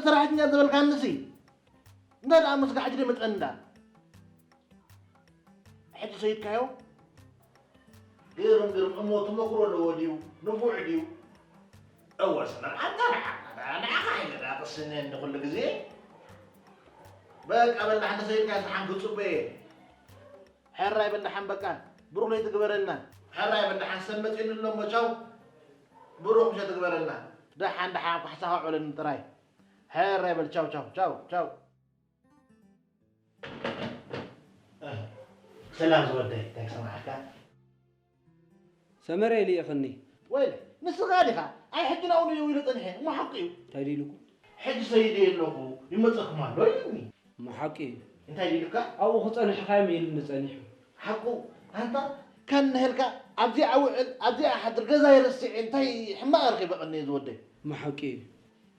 ሰራሕተኛ ዝበልካንሲ እንታይ ደኣ ምስጋሕ ሕጂ ደመፀኒ ደኣ? ሕጂ ሰይድካዮ? ግርም ግርም እሞ ተመክሮ ኣለዎ ድዩ? ንፉዕ ድዩ? እወ ስለ ኣንታ ንዓኻ ንዓኻ ኢለ ደኣ ቅስነ እንደ ኩሉ ግዜ። በቃ በል ንሓንቲ ሰይድካ ዝሓንክ ጽቡየ። ሕራይ በል ደሓን በቃ ብሩኽ ለይቲ ግበረልና። ሕራይ በል ደሓን ሰብ መጺኡኒ ኣሎ እሞ ቻው። ብሩኽ ምሸት ግበረልና። ደሓን ደሓን ኳሕሳኻ ውዕለኒ ጥራይ። ሕራይ በል ቻው ቻው ቻው ቻው። ሰላም ዝወደይ እንታይ ክሰማዓካ? ሰመረ ይልእኽኒ። ወይለ ንስኻ ዲኻ? ኣይ ሕጂ ናብኡ ንደው ኢለ ጸኒሐ እሞ ሓቁ እዩ። እንታይ ድኢሉኩም? ሕጂ ሰይደ የለኹ ይመጸኩም ኣሎ ኢሉኒ። እሞ ሓቂ እዩ። እንታይ ድኢሉካ? ኣብኡ ክጸንሕኻ እዮም ኢሉኒ ጸኒሑ። ሓቁ ኣንታ ካን ነሄልካ ኣብዚኣ ውዕል ኣብዚኣ ሓድር ገዛይ ረሲዐ እንታይ ሕማቕ ረኺበ ቀንየ ዝወደይ። እሞ ሓቂ እዩ።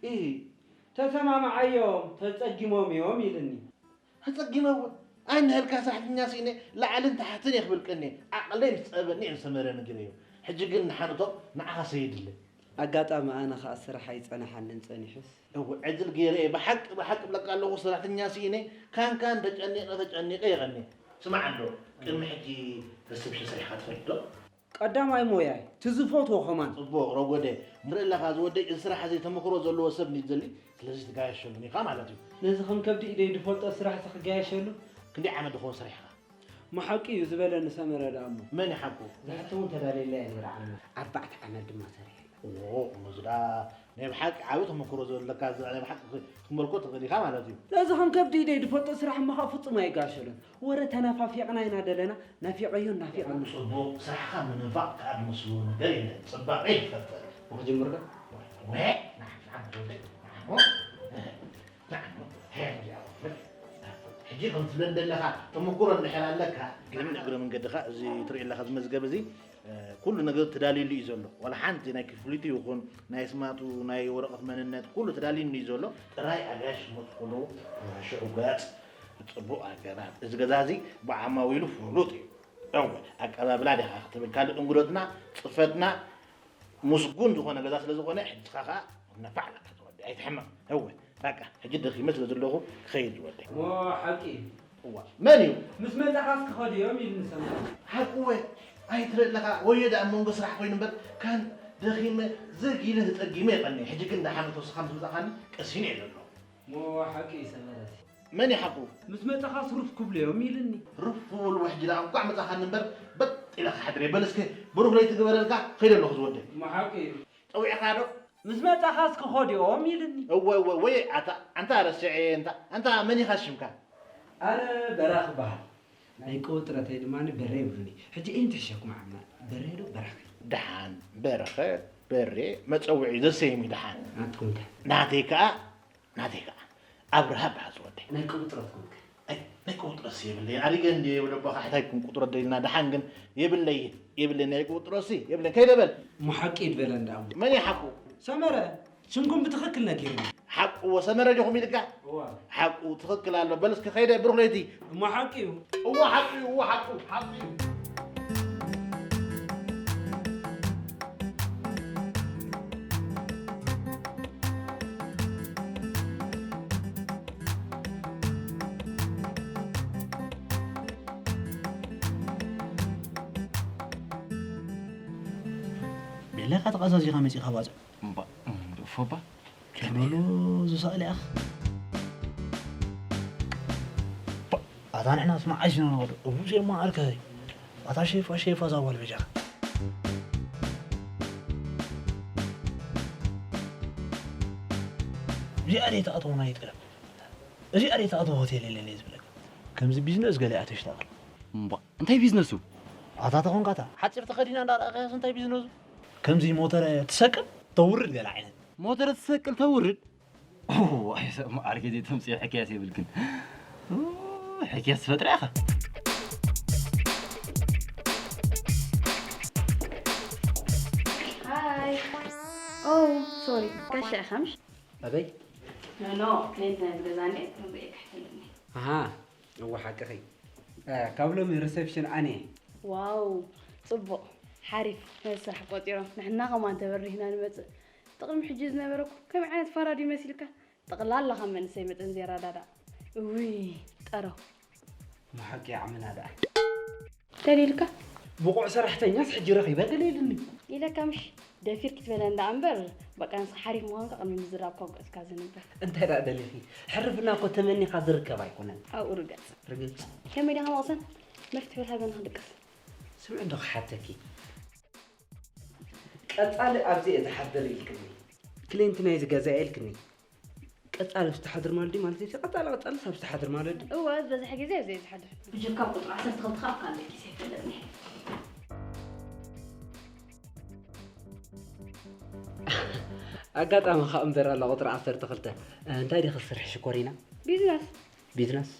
ኢሂ ተሰማምዓዮም ተጸጊሞም እዮም ኢልኒ። ኣጸጊመ እውን ኣይንሀልካ ሳሕትኛ ስኢነ ላዕልን ታሕትን እየ ክብል ቀንየ ዓቕለይ ምስ ጸበኒ እየ ንሰመረ ነጊረዮ። ሕጂ ግን ንሓንቶ ንዓኻ ሰይድለ። ኣጋጣሚ ኣነ ኸኣ ስራሕ ኣይጸናሓንን ጸኒሑስ። እወ ዕድል ገይረ እየ ብሓቂ ብሓቂ እብለካ ኣለኹ ሰራሕተኛ ስኢነ ካን ካን ተጨኒቐ ተጨኒቐ እየ ቀንየ። ስማዕ እንዶ ቅድሚ ሕጂ ሪሰፕሽን ሰሪሕኻ ትፈልጥ ዶ? ቀዳማይ ሞያይ፣ ትዝፈትዎ ከማን። ጽቡቕ ረጎደ፣ ንርኢ ኣለኻ እዚ ወደይ እዚ ስራሕ እዚ ተመክሮ ዘለዎ ሰብ እንድዩ ዝደሊ፣ ስለዚ ትጋየሸሉን ኢኻ ማለት እዩ። ነዚ ከም ከብዲ ኢደይ ድፈልጦ ስራሕ እዚ ክጋየሸሉ። ክንደይ ዓመት ድኸውን ሰሪሕኻ? እሞ ሓቂ እዩ ዝበለኒ ሰመረ ደኣ እሞ። መን እዩ ሓቁ? ዝሓቶ እውን ተዳልየላ እየ ነይረ ዓሚ። ኣርባዕተ ዓመት ድማ ሰሪሐላ። ዎ እሞ እዚ ደኣ ናይ ብሓቂ ዓቢ ተመክሮ ዘለካ እዚ ናይ ብሓቂ ክትመልኮ ትኽእል ኢኻ ማለት እዩ። ነዚ ከም ከብዲ ኢደይ ድፈልጦ ስራሕ እሞ ኸኣ ፍጹም ኣይጋሸሉን። ወረ ተናፋፊቕና ኢና ደለና፣ ናፊቐዮን ናፊቐና። ጽቡቕ፣ ስራሕኻ ምንፋቕ ከኣ ዝመስሎ ነገር የለን። ጽባቐ ይፈጥር። ክጅምር ዶ? ወ፣ ሕጂ ከም ትብለን ዘለኻ ተመኩሮ እንድሕር ኣለካ። ግን እግረ መንገድኻ እዚ ትርኢ ኣለኻ እዚ መዝገብ እዚ ኩሉ ነገር ተዳልዩሉ እዩ ዘሎ። ዋላ ሓንቲ ናይ ክፍሊቱ ይኹን ናይ ስማቱ ናይ ወረቐት መንነት ኩሉ ተዳልዩሉ እዩ ዘሎ። ጥራይ ኣጋይሽ ዝመፅእሉ ሽዑ ገፅ ብፅቡቕ ኣገባብ እዚ ገዛ እዚ ብዓማዊሉ ፍሉጥ እዩ። እወ ኣቀባብላ ዲኻ ክትብል ካልእ እንግዶትና ፅፈትና ምስጉን ዝኾነ ገዛ ስለ ዝኾነ ሕጅኻ ኸዓ ነፋዕ ኢልካ ተወዲ ኣይትሕመቕ። እወ በቃ ሕጂ ደኺመ ስለ ዘለኹ ክኸይድ ዝወደይ። ሞ ሓቂ እዩ። እዋ መን እዩ? ምስ መጻኻስ ክኸዱ እዮም ኢሉ ንሰምዕ። ሓቂ እወ ኣይትርኢ ኣለኻ ወዮ ደኣ ኣብ መንጎ ስራሕ ኮይኑ እምበር ካን ደኺመ ዘግ ኢለ ተጸጊመ እየ ቀንየ። ሕጂ ግን ደሓን ተወስኻ ምስ መጻኻኒ ቀሲነ እየ ዘሎ። ሞ ሓቂ እዩ ሰመረት። መን እዩ ሓቁ? ምስ መጻኻ ስሩፍ ክብሉ እዮም ኢልኒ። ሩፍ ክብሉ ሕጂ ደኣ እንቋዕ መጻኻኒ እምበር በጥ ኢለ ክሓድር እየ። በል እስከ ብሩኽ ለይቲ ግበረልካ ከይደ ኣለኹ ዝወደይ። እሞ ሓቂ እዩ። ጸዊዕኻ ዶ? ምስ መጻኻ እስከ ኸዲኦም ኢልኒ። እወ እወ ወይ ኣታ ኣንታ ረሲዐ እየ እንታ ኣንታ መን ኢኻ ሽምካ? ኣነ በራኽ እበሃል። ናይ ቀውጥረተይ ድማ በሬ ይብሉኒ። ሕጂ እንታይ ትሕሸኩም ዓማ በሬ ዶ በራኺ? ደሓን በርኸ በሬ መጸውዒ ዘሰይም እዩ ደሓን። ናትኩም ከ? ናተይ ከኣ ናተይ ከኣ ኣብርሃ በሃል ዝወደይ። ናይ ቅብጥረትኩም ከ? ኣይ ናይ ቅብጥረትሲ የብለይን ኣሪገ እንድየ ወደቦኻ ሕታይኩም ቁጥረት ደሊና ደሓን ግን የብለይን የብለይን ናይ ቅብጥረትሲ የብለይን ከይደ በል። እሞ ሓቂ እዩ በለ እንዳ ኣሞ። መን እዩ ሓቁ? ሰመረ ሽምኩም ብትኽክል ነጊሩኒ። ሓቁ እዎ ሰመረ ዲኹም ኢልካ? እዋ። ሓቁ ትኽክል ኣሎ በል እስኪ ከይደ ብሩኽ ለይቲ። እሞ ሓቂ እዩ። እዎ ሓቁ እዩ እዎ ሓቁ ሓቁ እዩ። ቤላ ኢኻ ተቐዛዚኻ መጺኻ ባጽዕ። እምባ እፎባ ቸሎሎ ዝሳእል ኢኻ። ኣታ ንሕናስ መዓስ ኢና ንኸዶ? እቡ ዜማ ኣርከኸይ። ኣታ ሼፋ ሼፋ እዛ ጓል በጃኻ። እዚኣ ደይ ትኣትዎ ናይ ጥረ እዚኣ ደይ ትኣትዎ ሆቴል የለን እየ ዝብለካ። ከምዚ ቢዝነስ ገለ እያ ተሽተቕል። እምቧ እንታይ ቢዝነሱ? ኣታ ተኾንካ እታ ሓፂር ተኸዲና እንዳረኣኻያስ እንታይ ቢዝነሱ? ከምዚ ሞተረ ትሰቅል ተውርድ ገለ ዓይነት። ሞተረ ትሰቅል ተውርድ? ዋይ ሰብ መዓር ጊዜ ተምፅኦ ሕክያስ የብልክን። ሕክያስ ትፈጥራ ኢኻ። ሃይ ኦ ሶሪ ጋሻ ኢኻ ምሽ ኣበይ ኖ ኖ ክሌንት ናይ ዝገዛኒ ርኤካ ሕተለኒ ኣሃ እወ ሓቅኺ ካብ ሎሚ ሪሰፕሽን ኣነ ዋው ፅቡቕ ሓሪፍ ናይ ስራሕ ቆፂሮም ንሕና ከማን ተበሪህና ንመፅእ እቲ ቅድሚ ሕጂ ዝነበረ እኮ ከመይ ዓይነት ፋራ ድዩ መሲልካ ጠቕላላ ካብ መንእሰይ መጠን ዘይረዳዳእ። እውይ፣ ጠረው። መሓቂ ዓመና ደኣ። ደሊልካ? ብቑዕ ሰራሕተኛስ ሕጂ ረኺበ ደሊልኒ። ኢለካ ምሽ? ደፊርኪ ትበለ እንዳ እምበር፣ በቃ ንስኻ ሓሪፍ ምዃንካ ቅድሚ ምዝራብ ካብ ገጽካ ዝንበር። እንታይ ደኣ ደሊኺ? ሕርፍና እኮ ተመኒኻ ዝርከብ ኣይኮነን። ኣብኡ ርገጽ። ርግጽ። ከመይ ዲኻ መቕሰን? መፍትሒ በል ሃበና ክንድቅስ። ስምዒ እንዶ ክሓተኪ። ቀጻሊ ኣብዚ እየ ዝሓድር ኢልክኒ። ክሌንት ናይዚ ገዛ እየ ኢልክኒ። ቀጻሊ ኣብ ዝተሓድር ማለት ድዩ ማለት እዩ? ቀጻሊ ቀጻሊ ኣብ ዝተሓድር ማለት ድዩ? እወ፣ ዝበዝሐ ግዜ ኣብዚ እየ ዝሓድር። ብጀካ ቁጽሪ ዓሰርተ ክልተ ከኣ ኣብ ካልእ ኪስ ኣይፈለጥን እየ። ኣጋጣሚ ከኣ እምበር ኣላ ቁጽሪ ዓሰርተ ክልተ። እንታይ ዲኺ ትሰርሒ ሽኮሪና? ቢዝነስ። ቢዝነስ?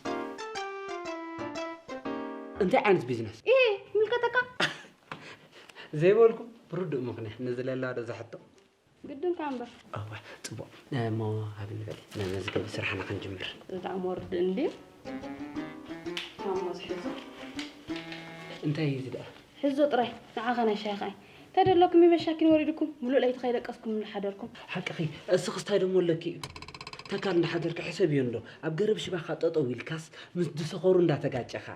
እንታይ ዓይነት ቢዝነስ? ይሄ ይምልከተካ። ዘይበልኩ ብርዱእ ምኽንያት ነዚ ለላ ዶ ዝሕቶ? ግድንካ እምበር። እዋ፣ ጽቡቕ። እሞ ሃብኒ በሊ፣ መመዝገቢ ስራሕና ክንጅምር። እዚ ደኣ እሞ ርዱእ እንድዩ። እሞ እዚ ሕዞ። እንታይ እዩ እዚ ደኣ? ሕዞ ጥራይ፣ ንዓኻ ናይ ሻሂ ኸኣ። እንታይ ደለኩም መሻኪን ወሪድኩም፣ ሙሉእ ለይቲ ከይደቀስኩም እናሓደርኩም። ሓቅኺ፣ እስኽስ እንታይ ደሞ ኣለኪ እዩ? ተካል እንዳሓደርኪ ሕሰብዮ እንዶ፣ ኣብ ገረብ ሽባኻ ጠጠው ኢልካስ ምስ ዝሰኸሩ እንዳተጋጨኻ።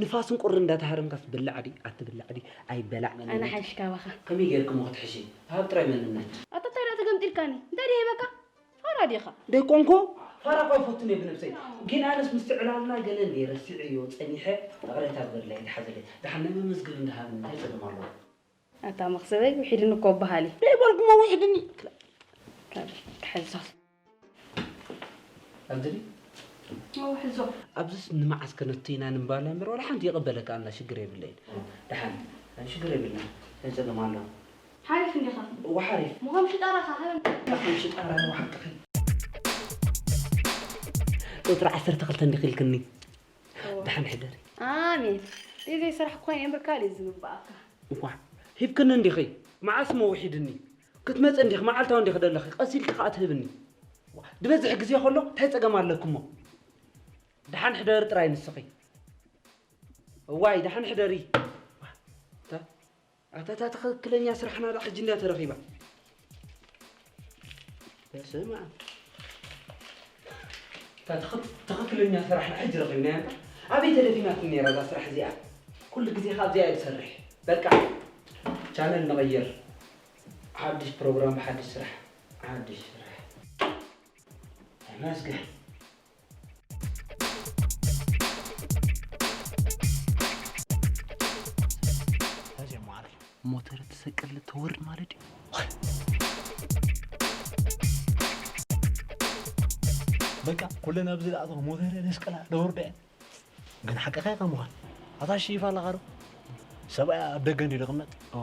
ንፋስን ቁሪ እንዳተሃረምካስ ብላዕ ድዩ ኣትብላዕ ድዩ ኣይበላዕ ኣነ መንነት። ሓይሽ ካባኻ። ከመይ ጌርክሞ ክትሕሺ? ሃብ ጥራይ መንነት። ኣታ እንታይ ደኣ ተገምጢልካኒ? እንታይ ድየ ሂበካ? ፋራ ዲኻ? ደይኮንኩ። ፋራ እኳ ኣይፈቱን እየ ብነብሰይ። ግን ኣነስ ምስትዕላልና ገለ እንድየ ረሲዐዮ ጸኒሐ፣ ይቕሬታ ግበርለይ ኣይትሓዘለይ። ደሓን ናይ መመዝገቢ እንዳሃብኒ እንታይ ጸገም ኣለዎ? ኣታ መኽሰበይ ውሒድኒ እኮ በሃሊ። ደይበልኩሞ ውሒድኒ። ካብ ክሕዞ። ኣብድሪ? ኣዎ፣ ሕዞ። ኣብዚስ ንመዓስ ከነቱ ኢና ንምባል እምበር፣ ዋላ ሓንቲ ይቕበለካ ኣላ፣ ሽግር የብለይን። ደሓን፣ ሽግር የብልና። እንታይ ጸገም ኣሎ? ሓሪፍ እንዲኻ? እወ፣ ሓሪፍ። ምዃን ሽጣራኻ፣ ሃበን። ከም ሽጣራ፣ እወ፣ ሓቅኺ። ቁጽሪ ዓሰርተ ክልተ እንዲኺ ኢልክኒ። እወ። ደሓን ሕደሪ። ኣሜን። እዚ ዘይሰራሕኩ ኮይነ እምበር፣ ካልእ እዩ ዝግብኣካ። እዋ፣ ሂብክኒ እንዲኺ። መዓስ እሞ ውሒድኒ? ክትመጺ እንዲኺ፣ መዓልታዊ እንዲኺ ደለኺ። ቀስ ኢልኪ ከኣ ትህብኒ። እዋ፣ ዝበዝሕ ግዜ ከሎ እንታይ ጸገም ኣለኪ እሞ? ደሓን ሕደሪ ጥራይ ንስኺ። እዋይ፣ ደሓን ሕደሪ። እታ፣ ኣታ፣ እታ ትኽክለኛ ስራሕና ደኣ ሕጂ እንድያ ተረኺባ። በስመ ኣብ። እታ ትኽክ-፣ ትኽክለኛ ስራሕና ሕጂ ረኺብናያ እምበር፣ ኣበይ ተደፊናትኒ ነይራ እዛ ስራሕ እዚኣ? ኩሉ ግዜ ከኣ ኣብዚኣ እየ ዝሰርሕ። በቃ፣ ቻነል ንቐይር። ሓድሽ ፕሮግራም ብሓድሽ ስራሕ። ሓድሽ ስራሕ። ተመስገን። ሞተር ትሰቅል ተወርድ ማለት እዩ። በቃ ኩለን ኣብዚ ዝኣተኹ ሞተር ደስቅላ ደወርዳ እየን። ግን ሓቅኻ ኢኻ ምዃን። ኣታ ሽይፍ ኣለኻ ዶ? ሰብኣይ ኣብ ደገ እንድዩ ዝቕመጥ። ኦ።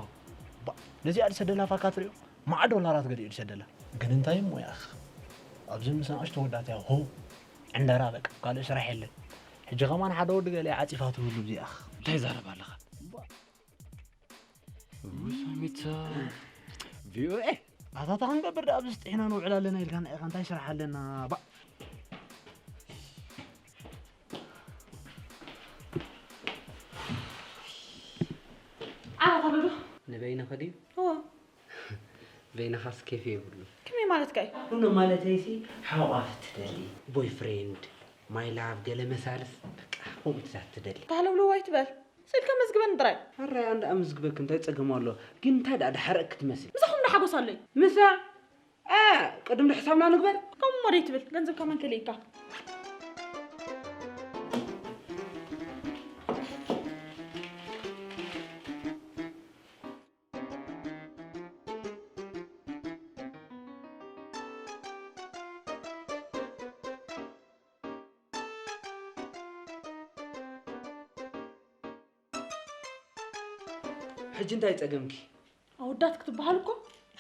ባ፣ ነዚኣ ዝሰደላ ፋካ ትሪኦ? መዓ ዶላራት ገሊኡ ዝሰደላ። ግን እንታይ እሞ ያኽ? ኣብዚ ምስ ንኣሽቱ ወዳት እያ ሆ። ዕንደራ በቃ፣ ካልእ ስራሕ የለን። ሕጂ ከማን ሓደ ወዲ ገለ ዓጺፋ ትህሉ እዚኣ። እንታይ ዛረብ ኣለኻ? ባ። ውይ፣ ሳሚታ። ቪኦኤ። ኣታ እንታይ ክንገብር ደኣ ኣብዚ ስጢሕና ንውዕል ኣለና ኢልካ ንዓኻ እንታይ ስራሕ ኣለና? ባ። ዓራት ኣሎ ዶ? ንበይንኺ ድዩ? እወ። በይንኻስ ኬፍ የብሉን። ከመይ ማለትካ እዩ? ኖ፣ ኖ፣ ማለተይሲ ሓቋፍ ትደሊ፣ ቦይፍሬንድ፣ ማይ ላቭ፣ ገለ መሳልስ፣ በቃ፣ ከምኡ ትዛት ትደሊ። ካህለውለው ኣይትበል። ስኢልካ መዝግበኒ ጥራይ። ኣራይ ኣንዳ ኣመዝግበኪ እንታይ ጸገም ኣሎ? ግን እንታይ ደኣ ደሓረቅ ክትመስል? ምሳኹም ዶ ሓጎስ ኣለይ? ምሳ? ኣ፣ ቅድም ዶ ሕሳብና ንግበር? ከምኡ ሞ ደይ ትብል? ገንዘብካ መን ከሊእካ? ሕጂ እንታይ ጸገምኪ? ኣወዳት ክትበሃል እኮ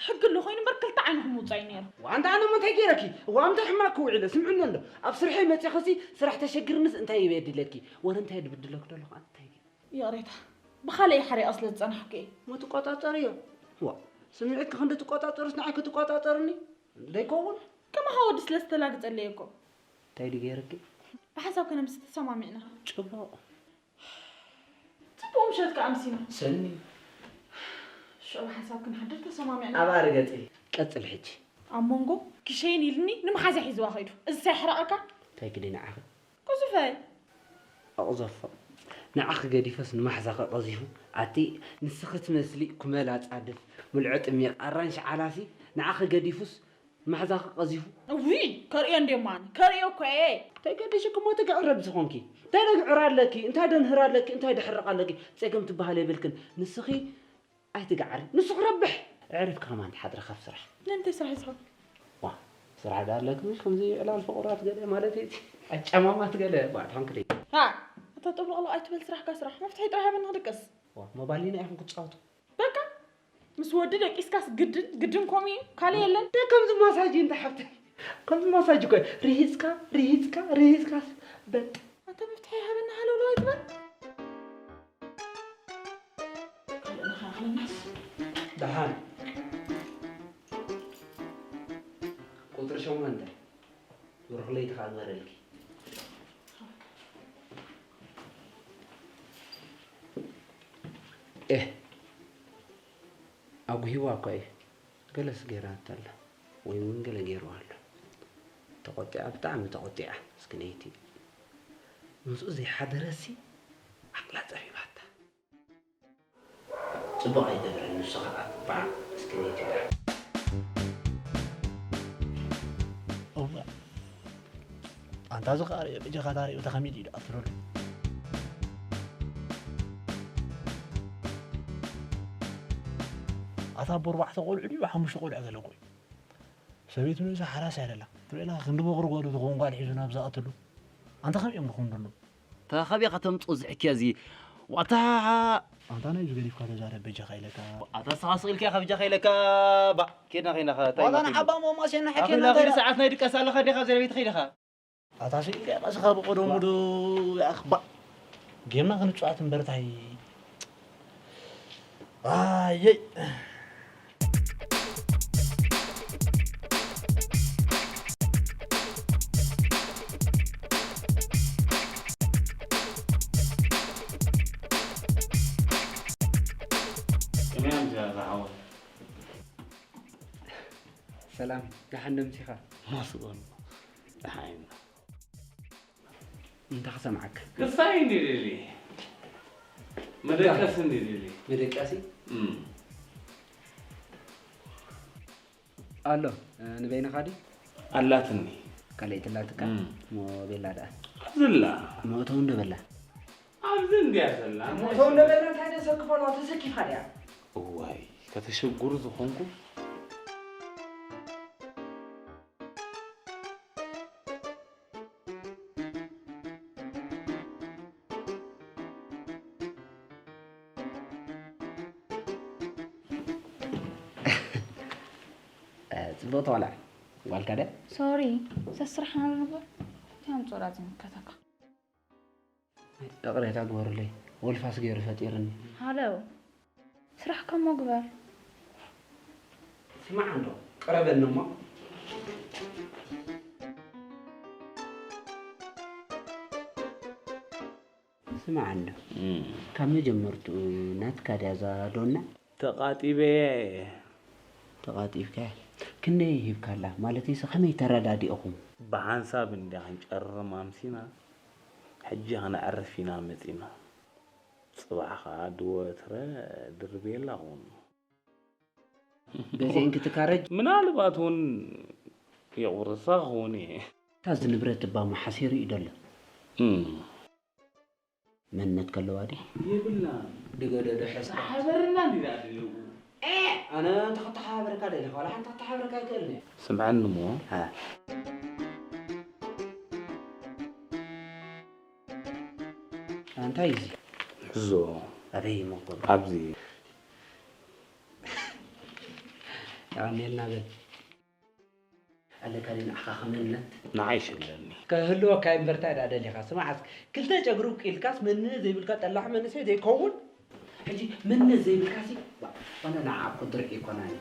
ሕጊ ኣሎ ኮይኑ እምበር ክልተ ዓይንኹም ምውጻእ እዩ ነይሩ። ዋንታ ኣነ ሞ እንታይ ገይረኪ? ዋም እንታይ ሕማቅ ክውዕለ ስምዕኒ ኣሎ። ኣብ ስርሐይ መጺኽሲ ስራሕ ተሸግርንስ እንታይ ይበድለኪ? ወረ እንታይ ድብድለኪ ደለኹ ኣነ እንታይ ገይረ? ይቕሬታ። ብኻልእ ሓሪቐ ስለ ዝጸናሕኩ እየ። ሞ ትቆጻጸርዮ? ዋ፣ ስምዒትኪ ክንዲ ትቆጻጸርስ ንዓይ ክትቆጻጸርኒ? ደይከውን? ከማኻ ወዲ ስለ ዝተላግጸለይ እኮ። እንታይ ድዩ ገይረኪ? ብሓንሳብ ከነምሲ ተሰማሚዕና። ጽቡቕ። ጽቡቕ ምሸት ከኣ ኣምሲና። ሰኒ። ሽዑ ብሓንሳብ ክንሓድር ተሰማሚዕና። ኣብ ኣረገጺ። ቀጽል ሕጂ። ኣብ መንጎ ክሸይን ኢልኒ ንምሓዛ ሒዝዋ ከይዱ። እዚ ሳይሕረቐካ? እንታይ ግዲ ንዓኺ? ቅዙፈይ። ኣቕዘፎ። ንዓኺ ገዲፈስ ንማሕዛኺ ቀዚፉ፣ ኣቲ ንስኺ ትመስሊ ኩመላ ጻድፍ፣ ምልዖ ጥሚቕ፣ ኣራንሺ ዓላሲ፣ ንዓኺ ገዲፉስ ንማሕዛኺ ቀዚፉ። እውይ፣ ከርእዮ እንዴ ማን? ከርእዮ እኮ እየ። እንታይ ገዲሽኪ እሞ ትግዕሪ ኣብዚ ኾንኪ? እንታይ ደግዕር ኣለኪ? እንታይ ደንህር ኣለኪ? እንታይ ደሕርቕ ኣለኪ? ጸገም ትበሃል የብልክን። ንስኺ ኣይትግዓሪ። ንሱ ክረብሕ። ኣዕሪፍካ ከማን ትሓድሪ ካብ ስራሕ። ንምንታይ ስራሕ ይስራሕ? ዋ፣ ስራሕ ዶ ኣለኪ? ከምዚ ዕላል ፍቑራት ገለ ማለት እዩ። ኣጫማማት ገለ፣ ዋ፣ ትኾንኪ ደይ? ሃ፣ ኣታ ጠብለቕለቕ ኣይትበል፣ ስራሕካ ስራሕ። መፍትሒ ጥራሕ ሃበኒ ክድቅስ። ዋ፣ ሞባሊና ኢኹም ክትጻወቱ። በቃ፣ ምስ ወዲ ደቂስካስ ግድን፣ ግድን ከምኡ እዩ። ካልእ የለን። ደ ከምዚ ማሳጅ እንተ ሓብተይ። ከምዚ ማሳጅ እኮ እዩ። ርሂጽካ፣ ርሂጽካ፣ ርሂጽካስ በጥ። ኣታ መፍትሒ ሃበኒ ሃለውለው ኣይትበል። ካልእ ንኸኣኽለናስ። ደሓን። ቁጽሪ ሸሞንተ። ብሩኽ ለይቲ ከኣ ግበረልኪ። ኤህ፣ ኣጉሂዋ እኳ እዩ። ገለስ ገይራታ ኣላ። ወይ እውን ገለ ገይርዋ ኣሎ። ተቖጢዓ፣ ብጣዕሚ ተቖጢዓ። ምስክነይቲ። ምስኡ ዘይሓደረሲ ዓቕላ ጸቢባታ። ጽቡቕ ኣይገብረን፣ ንሱ ኸኣ ባዕ እስክሪን ይገብር። እወ። ኣንታ እዚ ኸኣ ርእዮ፣ በጃኻ እታ ርእዮ፣ እታ ከመይ ድዩ ደኣ ትብለሉ? ኣታ ኣቦ ኣርባዕተ ቆልዑ ድዩ፣ ሓሙሽተ ቆልዑ ዘለኩ እዩ። ሰበይቱ ንርእሳ ሓራስ ኣይደላ። ትርእላ ክንዲ በቕሪ ጓሉ ዝኸውን ጓል ሒዙ ናብ ዝኣትሉ። ኣንታ ከመይ እዮም ክኾኑ ዘለዉ? ተኸቢኻ ተምጽኦ ዝሕኪያ እዚ ዋታ። ኣንታ ናይ ዝገዲፍካ ተዛረብ በጃኻ ኢለካ። ኣታ ንስኻ ስቕ ኢልካ ኢኻ በጃኻ ኢለካ። ባ፣ ኬድና ኸይና ኸ፣ እንታይ ዋላ ማለት እዩ? ንሓባ ሞማሴና ኣኺላ ሓኪና ኸይድ እንታይ ሰዓት ናይ ድቃስ ኣለኻ ዲኻ ኣብ ዘረቤት ኸይድኻ? ኣታ ስኢልካ ኢኻ ስኻ ብቐደሙ ዶ ያኽ ባ። ጌምና ክንጻወት እምበር ታይ። ኣየይ። ከመይ ኣምስያ እዛ ሓወይ? ሰላም፣ ደሓን ዶ ኣምሲኻ? መስገን። ደሓን ኢና። እንታይ ክሰምዓካ? ክሳይ እንዲ ደሊ። መደቀሲ እንዲ ደሊ። መደቀሲ? እም። ኣሎ፣ እ፣ ንበይንኻ ድዩ? ኣላትኒ። ካልኣይቲ ኣላትካ? እም። እሞ ቤላ ደኣ? ኣብዚ ኣላ። መእተዊ እንዶ በላ? ኣብዚ እንድያ ዘላ። መእተዊ እንዶ በላ እንታይ ደሰክፈላ ተሰኪፋ ድያ? እዋይ፣ ከተሸጉሩ ዝኾንኩ። ጽቡቕ ተዋላ ጓልካ ደ? ሶሪ፣ ሰስርሓ ንርቦ። ያም ጾራ ዝምከተካ። ይቕሬታ ግበሩለይ፣ ወልፋስ ገይሩ ፈጢርኒ። ሃለው፣ ስራሕካ እሞ ግበር። ስማዕ እንዶ፣ ቅረበኒ እሞ። ስማዕ እንዶ፣ እም። ካብ መጀመርትኡ ናትካ ድያ እዛ ዶና? ተቓጢበያ እየ። ተቓጢብካያ? ክንደይ ሂብካላ? ማለተይሲ ከመይ ተረዳዲእኹም? ብሓንሳብ እንድያ ክንጨርም ኣምሲና፣ ሕጂ ከነዕርፍ ኢና መጺና። ጽባሕ ኸኣ ድወትረ ድርብየላ ኹን። ገዚአን ክትካረጅ? ምናልባት እውን የቑርሳ ክኸውን እየ። እታ እዚ ንብረት እባ መሓሲሩ እዩ ደሎ። እም። መንነት ከለዋ ድዩ? የብላን። ድገደዶ ሕስካ። ሓበርና እንዲና ድልው። ኤ! ኣነ እንተ ከተሓባበረካ ደሊኻ፣ ዋላ ሓንቲ ከተሓባበረካ ኣይክእልን እየ። ስምዓኒ እሞ። ሃ። እንታይ እዩ እዚ? ሕዞ። ኣበይ እሞ እኮ? ኣብዚ። የቐንየልና በል። ኣለካ ድዩ ንዓኻ ከ መንነት? ንዓይ ሽለኒ። ከህልወካ እምበር እንታይ ደኣ ደሊኻ? ስማዕ እስኪ፣ ክልተ ጨጉሪ ውቂልካስ መንነት ዘይብልካ ጠላሕ መንእሰይ ዘይከውን? ሕጂ መንነት ዘይብልካሲ፣ ባ-፣ ዋላ ንዓኣ እኮ ድርዒ ኣይኮናን እዩ።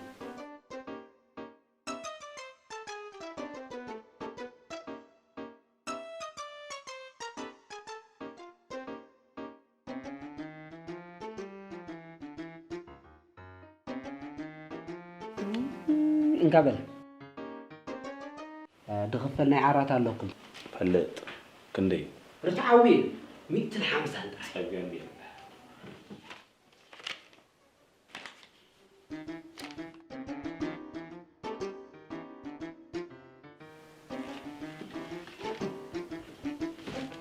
እንካ በል። ድኽፈል ናይ ዓራት ኣለኩም። ፈልጥ። ክንደይ? ርትዓዊ ሚእትን ሓምሳን ጥራይ። ጸገም የለ።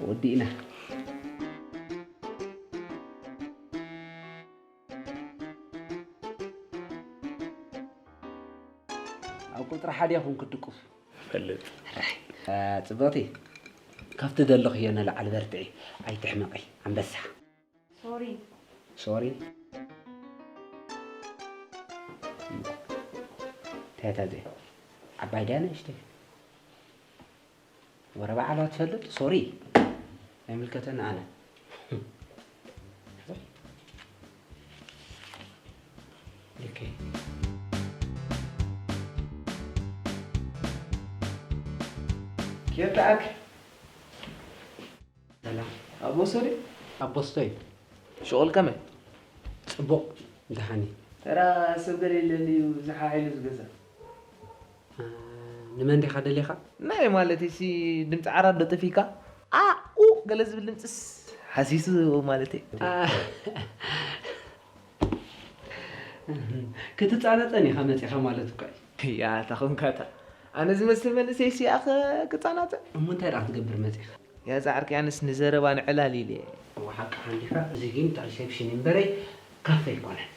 ወዲእና። ኣብ ቁጽሪ ሓደ ኢኹም ክትድቅሱ። ፈልጥ። ሕራይ። እ፣ ጽብቕቲ፣ ካብቲ ዘለኽዮ ንላዕሊ በርትዒ፣ ኣይትሕመቒ፣ ኣንበሳ። ሶሪ። ሶሪ? እንታይ እታ እዚኣ? ዓባይ ድያ ንእሽተይ? ወረ በዓላ ትፈልጥ? ሶሪ። ኣይምልከተኒ ኣነ። ኦኬ። ኬፍ ደኣክ? ሰላም። ኣቦ ሶሪ? ኣቦ ስቶይ። ሽቑል ከመይ? ጽቡቕ፣ ደሓን እዩ። ተራ ሰብ ገለ የለን እዩ ዝሓ ኢሉ ዝገዛ። እ፣ ንመን ዲኻ ደሊኻ? ናይ ማለት ሲ ድምፂ ዓራት ዶ ጠፊካ? ኣኡ ገለ ዝብል ድምፅስ ሓሲሱ ማለት እዩ። እ፣ ክትጻነጸን ኢኻ መጺኻ ማለት እኮ እዩ። ያታ ኾንካታ። ኣነ ዝመስል መንእሰይ ሲ ኣኸ ክጻናጸ? እሞ እንታይ ደኣ ክትገብር መጺኻ? ያ ጻዕርኪ ኣነስ ንዘረባ ንዕላል ኢለ። እወ ሓቅኻ እንዲኻ። እዚ ግን እንዳ ሪሴፕሽን እምበረይ ካፌ ኣይኮነን።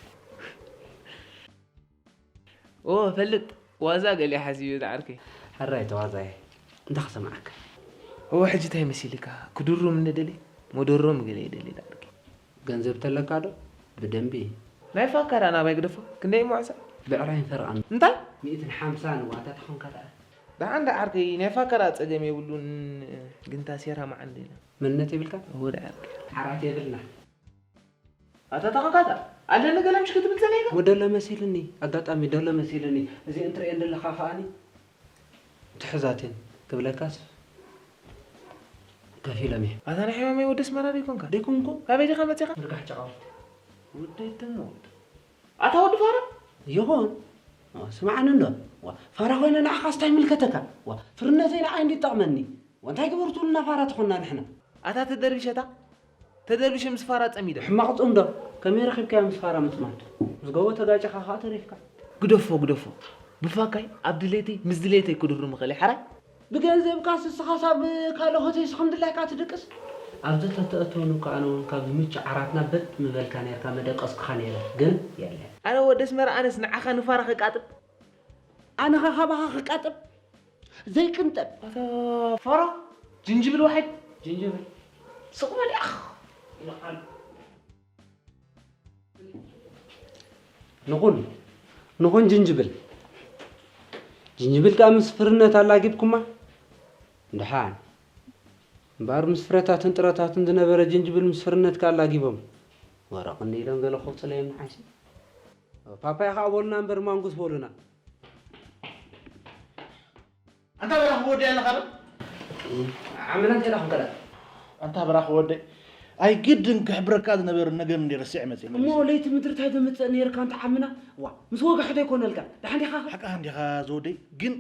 ኦ ፈልጥ ዋዛ ገለ ሓሲበ ጻዕርኪ። ሕራይ ተዋዛየ። እንታይ ክሰምዓካ? እወ ሕጂ እንታይ መሲልካ? ክድሩም እንደደሊ? መደሮም ገለ ይደሊ ጻዕርኪ። ገንዘብ ተለካ ዶ? ብደንቢ። ናይ ፋካ ደኣ ናባይ ግደፎ። ክንደይ እሞ ዕሳ? ብዕራይን ፈረቓን። እንታይ? ሚእትን ሓምሳን ዋታ ተኾንካ ደኣ። ደሓን ደኣ ዓርከይ፣ ናይ ፋካ ደኣ ጸገም የብሉን፣ ግን ታሴራ መዓንደና። መንነት የብልካ? እወ ደኣ ዓርከይ። ዓራት የብልና። ኣታ ተኾንካ ደኣ፣ ኣለኒ ገለ ምሽ ክትብል ጸኒሕካ? ወደሎ መሲልኒ፣ ኣጋጣሚ ደሎ መሲልኒ። እዚአን ትርእየን ዘለኻ ከኣኒ ትሕዛትን ክብለካስ ከፊሎም እዮም። ኣታ ናይ ሕማመይ ወዲ ኣስመራ ደይኮንካ? ደይኮንኩ። ካበይ ዲኻ መጺኻ? ምርጋሕ ጨቓውት። ወደይ ትሞት። ኣታ ወዲ ፋራ? ይኹን። ዋ፣ ስምዓኒ እንዶ። ዋ፣ ፋራ ኮይነ ንዓኻስ እንታይ ይምልከተካ? ዋ፣ ፍርነተይ ንዓይ እንዲ ይጠቕመኒ። ዋ፣ እንታይ ግበር ትብሉና ፋራ ትኾንና ንሕና? ኣታ ተደርቢሸታ? ተደርቢሸ ምስ ፋራ ጸሚደ። ሕማቕ ጽምዶ። ከመይ ረኺብካዮ ምስ ፋራ ምጽማድ? ምስ ጎቦ ተጋጭኻ ከኣ ተሪፍካ። ግደፎ፣ ግደፎ። ብፋካይ ኣብ ድሌተይ ምስ ድሌተይ ክድሩ ምኽእል እየ፣ ሓራይ? ብገንዘብካስ ንስኻስ ኣብ ካልኦተይስ ከም ድላይካ ትድቅስ? ኣብዚ ተተእተወኒ እኮ ኣነ እውን ካብ ዝምቹ ዓራትና በጥ ምበልካ ነይርካ መደቀስኩኻ ነይረ፣ ግን የለን። ኣነ ወዲ ኣስመራ ኣነስ ንዓኻ ንፋራ ክቃጥብ? ኣነ ኸ ካባኻ ክቃጥብ? ዘይቅንጠብ። ኣታ ፋራ፣ ጅንጅብል ዋሒድ። ጅንጅብል። ስቕ በል ያኽ። ንኹን፣ ንኹን ጅንጅብል። ጅንጅብል ከኣ ምስ ፍርነት ኣላጊብኩማ? ደሓን። እምበኣር ምስ ፍረታትን ጥረታትን ዝነበረ ጅንጅብል ምስ ፍርነት ከኣ ኣላጊቦም። ወረቕ እንደ ኢሎም ገለ ከውፅለዮም ንሓይሲ። ፓፓያ ከኣ በሉና እምበር ማንጉስ በሉና። ኣንታ በራኺ ወደይ ኣለኻ ዶ? ዓምና እንታይ ኢኻ ክንከዳ? ኣንታ በራኺ ወደይ፣ ኣይ ግድን ክሕብረካ ዝነበረ ነገር እንደ ረሲዐ መጺአ እሞ መሊሰ። ለይቲ ምድሪ እንታይ ተምጽእ ነይርካ ኣንታ ዓምና? ዋ፣ ምስ ወጋሕቶ ኣይኮነልካ። ደሓን ዲኻ? ሓቃ እንዲኻ ዝወደይ፣ ግን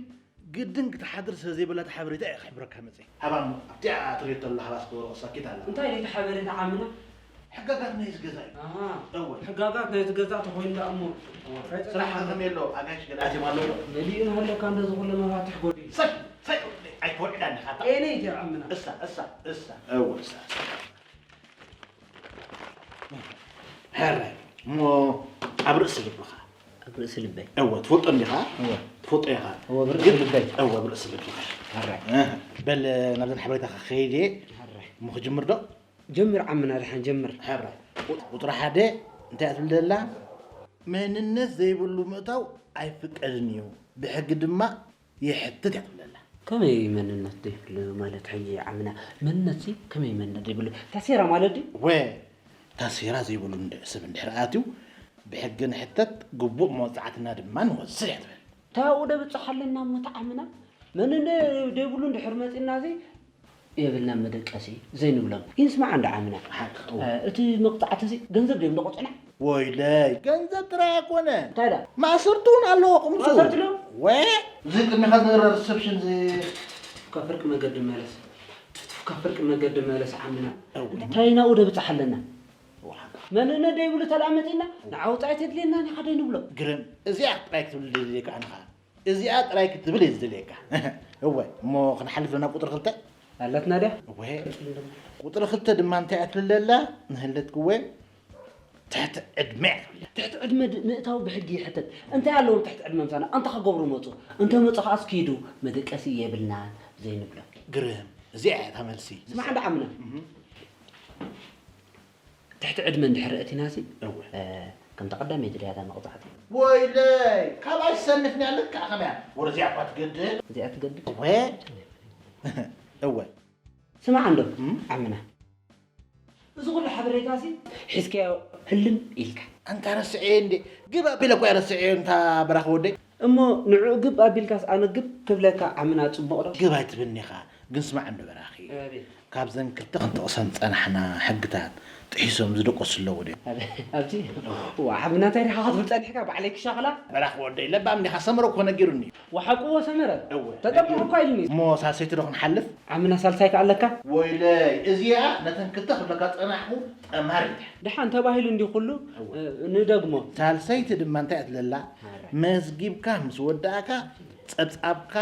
ግድን ክትሓድር ስለ ዘይብላ እታ ሓበሬታ እየ ክሕብረካ መጺአ። ሃባ እሞ፣ ኣብቲኣ ትርእዮ ተሎ ሃባ እስከ ወረቐ ሳኪት ኣላ። እንታይ ለይቲ ሓበሬታ ዓምና? ሕጋጋት ናይዚ ገዛ እዩ። ኣሃ። እወ። ሕጋጋት ናይዚ ገዛ ተኾይኑ ደኣ እሞ። እወ። ስራሕ ከመይ ኣሎ? ኣጋይሽ ገለ ኣትዮም ኣለዉ ዶ? መሊኡ እናሃለካ እንደዚ ኩሉ መፋትሕ ጎዲሉ። ሳይ፣ ሳይ፣ ኣይትወዕዳኒ ኢኻ። ኤነይ እትዮ ዓምና። እሳ፣ እሳ፣ እሳ። እወ፣ እሳ፣ እሳ። ሕራይ፣ እሞ ኣብ ርእሲ ልብኻ። ኣብ ርእሲ ልበይ። እወ፣ ትፈልጦ እንዲኻ? እወ። ትፈልጦ ኢኻ። እወ፣ ኣብ ርእሲ ግን ልበይ። እወ፣ ኣብ ርእሲ ልብኻ። ሕራይ። እህ፣ በል፣ ናብዘን ሓበሬታኻ ከይደ። ሕራይ። እሞ ክጅምር ዶ? ጀምር ዓምና ደሓን ጀምር። ሕራይ። ቁ-፣ ቁጽሪ ሓደ እንታይ እያ ትብል ዘላ? መንነት ዘይብሉ ምእታው ኣይፍቀድን እዩ፣ ብሕጊ ድማ ይሕትት እያ ትብል ዘላ። ከመይ መንነት ዘይብሉ ማለት ሕጂ ዓምና? መንነትሲ ከመይ መንነት ዘይብሉ? ታሴራ ማለት ድዩ? ወ-፣ ታሴራ ዘይብሉ እንድሕ-፣ ሰብ እንድሕር ኣትዩ ብሕጊ ንሕተት፣ ግቡእ መቕጻዕትና ድማ ንወስድ እያ ትብል። እንታይ ኣብኡ ደብጽሕ ኣለና እሞ እቲ ዓምና? መንነት ዘይብሉ እንድሕር መጺእና እዚ የብልና መደቀሲ ዘይንብሎም። ግን ስማዕ እንዳ ዓምና። ሓቂ። እ፣ እቲ መቕጻዕቲ እዚ ገንዘብ ድዮም ዝቐጽዑና? ወይለይ፣ ገንዘብ ጥራይ ኣይኮነን። እንታይ ደኣ? ማእሰርቲ እውን ኣለዎ ቅምሱ። ማእሰርቲ ኣሎ? ወ-፣ እዚ ቅድሚኻ ዝነበረ ሪሰፕሽን እዚ ካብ ፍርቂ መገዲ መለስ። ትፍትፍ ካብ ፍርቂ መገዲ መለስ ዓምና። እወ። እንታይ ናብኡ ደብጻሕ ኣለና? እወ፣ ሓቂ። መንነት ደይብሉ ተላመጢና፣ ንዓ ወጻኢ ተድልየና ኒኻ ደይንብሎ። ግርም፣ እዚኣ ጥራይ ክትብል ደልየካ ኣነ ኸኣ። እዚኣ ጥራይ ክትብል እየ ዝደልየካ። እወ፣ እሞ ክንሓልፍ ዶ ናብ ቁጽሪ ክልተ? ኣላትና ድያ? እወ። ቁጽሪ ክልተ ድማ እንታይ እያ ትብል ዘላ? ንህለት ክወ ትሕቲ ዕድመ እያ ትብል። ትሕቲ ዕድመ ድ-፣ ምእታው ብሕጊ ይሕተት። እንታይ ኣለዎም ትሕቲ ዕድመ ምሳና? ኣንታ ክገብሩ መጹ። እንተ መጹ ከኣ እስኪ ሂዱ፣ መደቀሲ የብልናን ዘይንብሎም። ግርም። እዚኣ እያ እታ መልሲ። ስማዕ እንዳ ዓምና። እህ። ትሕቲ ዕድመ እንድሕር ኣእቲናሲ፣ እወ። እ፣ ከምታ ቀዳመይቲ ድያ እታ መቕጻዕቲ? ወይለይ፣ ካባይ ሰንፍንያ ልክዕ ከመያ? ወረ እዚኣ እኳ ትገድል። እዚኣ ትገድል? እወ። እወ። ስማዕ እንዶ፣ እም? ዓምና። እዚ ኩሉ ሓበሬታሲ ሒዝካዮ ህልም ኢልካ። ኣንታ ረስዐዮ እንዴ? ግብ ኣቢለ እኳ እየ ረስዐዮ፣ እንታ በራኺ ወደይ። እሞ ንዕኡ ግብ ኣቢልካስ ኣነ ግብ ክብለካ ዓምና ጽቡቕ ዶ? ግብ ኣይትብልኒ ኢኻ፣ ግን ስማዕ እንዶ በራኺ። ኣቤት። ካብዘን ክልተ ክንጠቕሰን ዝጸናሕና ሕግታት ጥሒሶም ዝድቀሱ ኣለዉ ድዮም? ኣበ-፣ ኣብዚ፣ ዋ፣ ዓምና እንታይ ዲኻ ክትብል ጸኒሕካ? ባዕለይ ክሻኽላ? በራኺ ወደይ፣ ለባም ዲኻ? ሰመረ እኮ ነጊሩኒ። ወሓቁዎ ሰመረ? እወ። ተጠርጢሩ እኳ ኢሉኒ። እሞ ሳልሰይቲ ዶ ክንሓልፍ? ዓምና ሳልሳይ ከ ኣለካ? ወይለይ፣ እዚኣ ነተን ክልተ ክብለካ ጸናሕኩ ጠማሪት እያ። ደሓን ተባሂሉ እንዲ ኩሉ፣ እወ። እ፣ ንደግሞ። ሳልሰይቲ ድማ እንታይ እያ ትለላ? ማራ። መዝጊብካ ምስ ወዳእካ ጸብጻብካ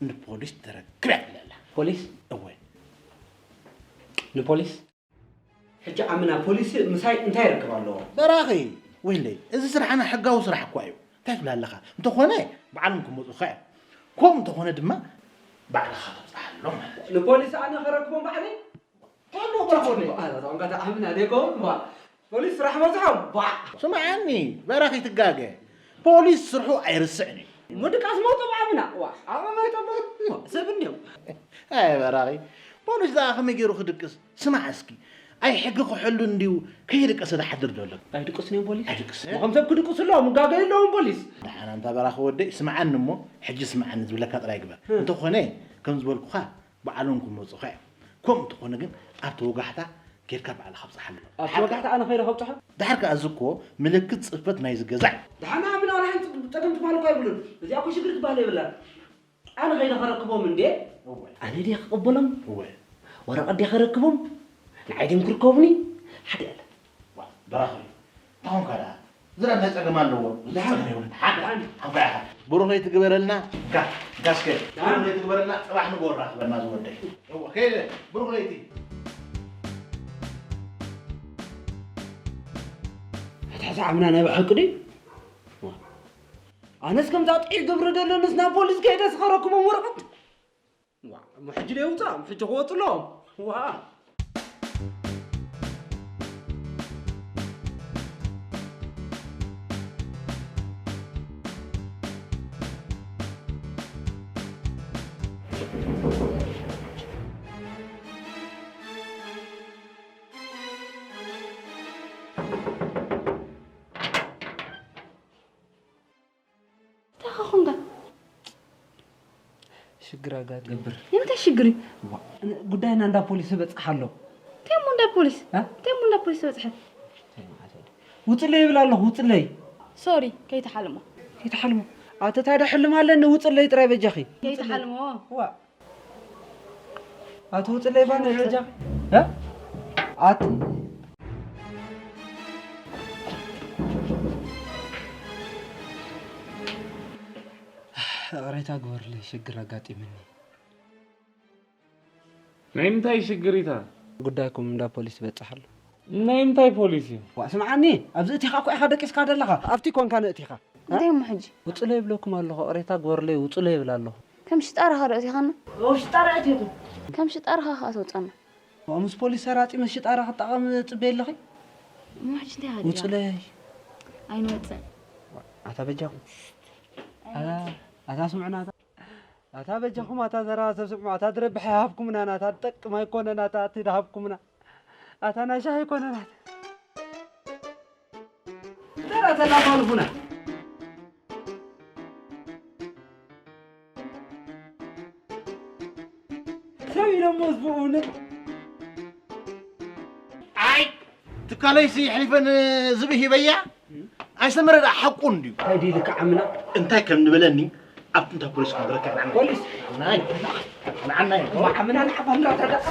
ንፖሊስ ተረክብ እያ ትለላ። ፖሊስ? እወ። ንፖሊስ? ሕጂ ዓምና ፖሊስ ምሳይ እንታይ ርክብ ኣለዎ? በራኺ፣ ወይለይ፣ እዚ ስራሕና ሕጋዊ ስራሕ እኳ እዩ። እንታይ ትብል ኣለኻ? እንተኾነ፣ ባዕሎም ክመጹኻ እዮም። ከምኡ እንተኾነ ድማ፣ ባዕልኻ ተብጽሓሎም ማለት እዩ። ንፖሊስ ኣነ ከረክቦም ባዕለይ? እንታይ ኣለዎ በራኺ ወደይ? ኣረ፣ ጣንቃ ዓምና ደጎ፣ ዋ። ፖሊስ ስራሕ በዝሖም፣ ዋ። ስምዓኒ፣ በራኺ ትጋገ። ፖሊስ ስርሑ ኣይርስዕን እዩ። እሞ ድቃስ መውቶም ዓምና፣ ዋ። ዓመ መውቶም፣ ዋ። ሰብ እንዲዮም። ኣይ በራኺ፣ ፖሊስ ደኣ ከመይ ገይሩ ክድቅስ? ስማዕ እስኪ፣ ኣይ ሕጊ ክሕሉ እንድዩ ከይደቀሰ ዝሓድር ዘሎ። ኣይድቅስን እዮም ፖሊስ? ኣይድቅስን። ከም ሰብ ክድቅሱ ኣለዎም፣ ጋገ የለዎም ፖሊስ። ደሓን ኣንታ በራኺ ወደይ፣ ስምዓኒ እሞ፣ ሕጂ ስምዓኒ ዝብለካ ጥራይ ግበር። እ። እንተኾነ፣ ከም ዝበልኩኻ፣ ባዕሎም ክመጹኻ እዮም። ከምኡ እንተኾነ ግን፣ ኣብቲ ወጋሕታ ጌርካ ባዕልኻ ኣብጽሓሉ። ኣብቲ ወጋሕታ ኣነ ከይደ ከብጽሖ? ደሓር ከኣ እዚ እኮ ምልክት ጽፈት ናይዚ ገዛ እዩ። ደሓን ዓምና ዋላ ሓንቲ ጸገም ትበሃል እኮ ኣይብሉን። እዚኣ እኮ ሽግር ትበሃል የብላን። ኣነ ከይደ ከረክቦም እንዴ? እወ። ኣነ ድየ ክቕበሎም? እወ። ወረቐት ድየ ከረክቦም? ንዓይ ድዮም ክርከቡኒ? ሓደ ያለ። ዋ፣ በራኺ እዩ። እንታይ ኾንካ ደኣ? ዝረብ ናይ ጸገም ኣለዎ። ደሓን። ጸገም የብሉን። ሓ-፣ ደሓን። ሓንኳ ኢኻ። ብሩኽ ለይቲ ግበረልና። እንካ፣ እንካ እስከ። ደሓን። ብሩኽ ለይቲ ግበረልና። ጽባሕ ንግሆ ራኽበና ዝወደይ። እወ፣ ከይደ። ብሩኽ ለይቲ። ሕትሕቲ ዓምና ናይ ብሓቂ ድዩ? ዋ። ኣነስ ከምዛ ጥዒ ግብሪ ደለንስ ናብ ፖሊስ ከይደስ ከረክቦም ወረቐት። ዋ፣ እሞ ሕጂ ደይ ውጻእ፣ ሕጂ ክወጹ ኣለዎም። ዋ። እንታይ ኾንካ? ሽግር ኣጋጢሙ። ገብር። ንምንታይ ሽግር እዩ? ዋ፣ ጉዳይና እንዳ ፖሊስ ይበጽሕ ኣሎ። እንታይ እሞ እንዳ ፖሊስ? እ? እንታይ እሞ እንዳ ፖሊስ ዝበጽሐ? እንታይ መዓት ወዲ? ውጽለይ ይብል ኣለኹ፣ ውጽለይ። ሶሪ፣ ከይትሓልሞ። ከይትሓልሞ? ኣተ ታዲያ ሕልም ኣለኒ፣ ውጽለይ ጥራይ በጃኺ። ከይትሓልሞ። ዋ። ኣቲ ውጽለይ ባና ይረጃ። እ? ኣቲ ይቕሬታ ግበርለይ፣ ሽግር ኣጋጢምኒ። ናይ ምንታይ ሽግር ኢታ? ጉዳይኩም እንዳ ፖሊስ ይበጽሕ ኣሎ። ናይ ምንታይ ፖሊስ እዩ? ዋ፣ ስምዓኒ፣ ኣብዚ እቲኻ እኮ ኢኻ ደቂስካ ዘለኻ። ኣብቲ ኮንካ ንእቲኻ። እንታይ እሞ ሕጂ? ውጹለይ ይብለኩም ኣለኹ፣ ይቕሬታ ግበርለይ፣ ውጹለይ ይብል ኣለኹ። ከም ሽጣራ ኸ ዶ እቲኻና? ኦ፣ ሽጣራ እቲኹ። ከም ሽጣራ ኸ ኣተውጻና። ዋ፣ ምስ ፖሊስ ሰራጺ ምስ ሽጣራ ክጣቐም ጽበይ ኣለኺ? እሞ ሕጂ እንታይ ሃዲያ? ውጹለይ። ኣይንወጽእን። ኣታ በጃኹም። ኣታ፣ ኣይንወጽእን። ኣታ ስምዑና፣ ኣታ። ኣታ በጃኹም፣ ኣታ ዘረባ ሰብ ስምዑ፣ ኣታ ዝረብሕ ኣይሃብኩምና፣ ኣታ ዝጠቅም ኣይኮነን፣ ኣታ እቲ ድሃብኩምና። ኣታ ናይ ሻሂ ኣይኮነን፣ ኣታ። ተራ ተላፋልፉና። ሰብ ኢሎሞ ህዝቡ ኣይ ትካለይሲ ሕሊፈን ዝብእ ሂበያ ኣይሰመረ ደኣ ሓቁ እንድዩ። እንታይ ድዩ ልክዕ ዓምና? እንታይ ከም ንበለኒ ኣብቲ እንታ ፖሊስ ክንረክብ ንዓና። ፖሊስ? ናይ ንዓና እዩ። ዓምና ንሓፋ እንዳተረዳእካ